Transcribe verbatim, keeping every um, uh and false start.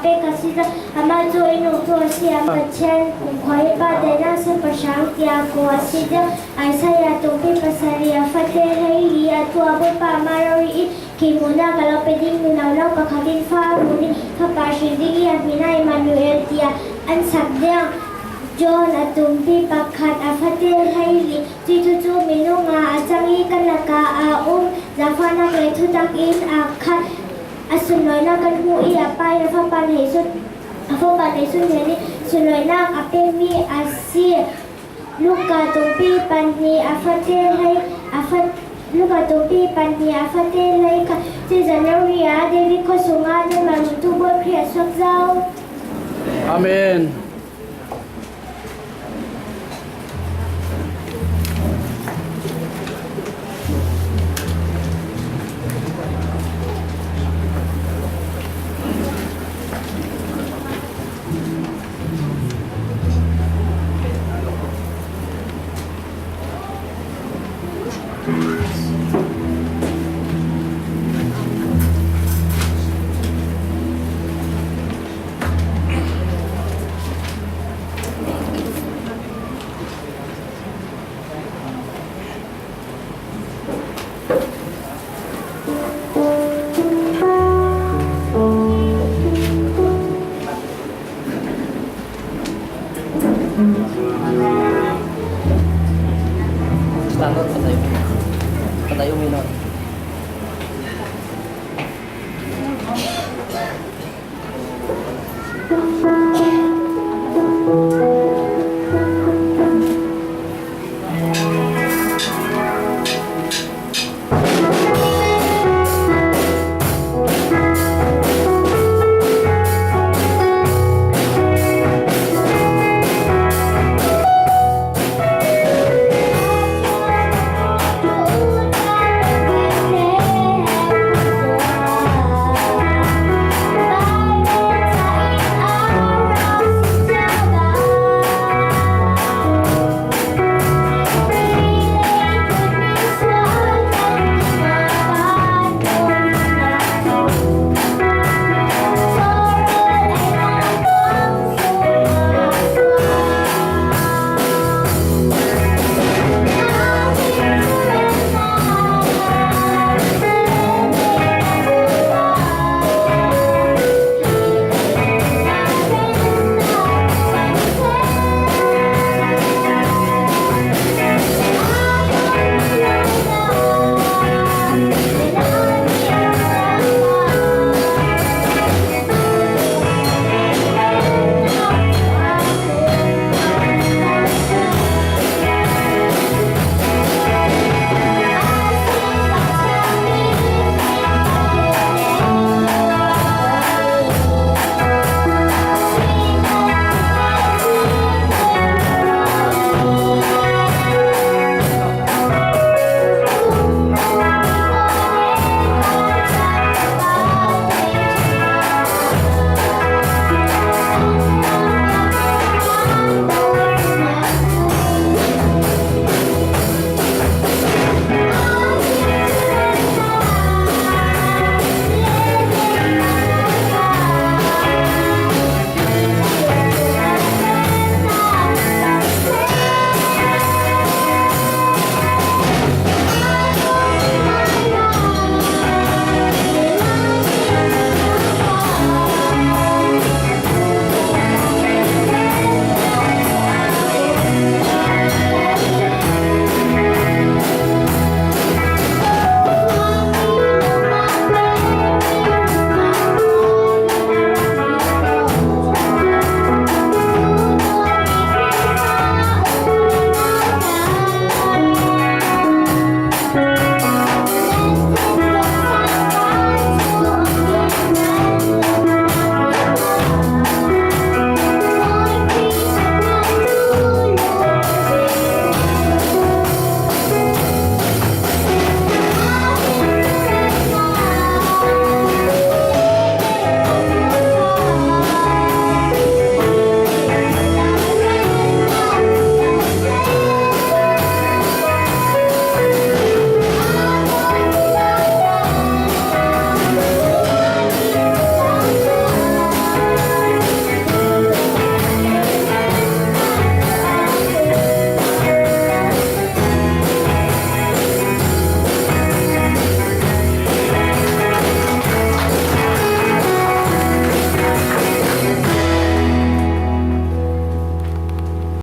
Pek a si ding, amah cu i nungtu a si a, Pathian kumkhua i pate na sa pahra tiah ko a si ding. Isaiah tumpi pasarih a fate hleili a tuah Bawipa amah rori i khi hmuhnak a lo pe ding mino lo pakhat in fa a hmu ding, fapa hrin ding i a hmin ah Immanuel tiah an sak ding. John a tumpi pakhat a fate hleili, cucu cu minung ah a cang i kan lakah a um, zaangfahnak le thutak in a khat, a sunlawinak kan hmuh i a Pa in a Fapa hei sun, a Fapa hei sun hnen i sunlawinak a pekmi a si. Luka tumpi pahnih a fate hlei, a fat, Luka tumpi pahnih a fate hlei kha, cu January ah David khuasung ah nanmah Lungtu Bawi Khrih a suak zo. Amen. Standard, patay. Patay, uminom.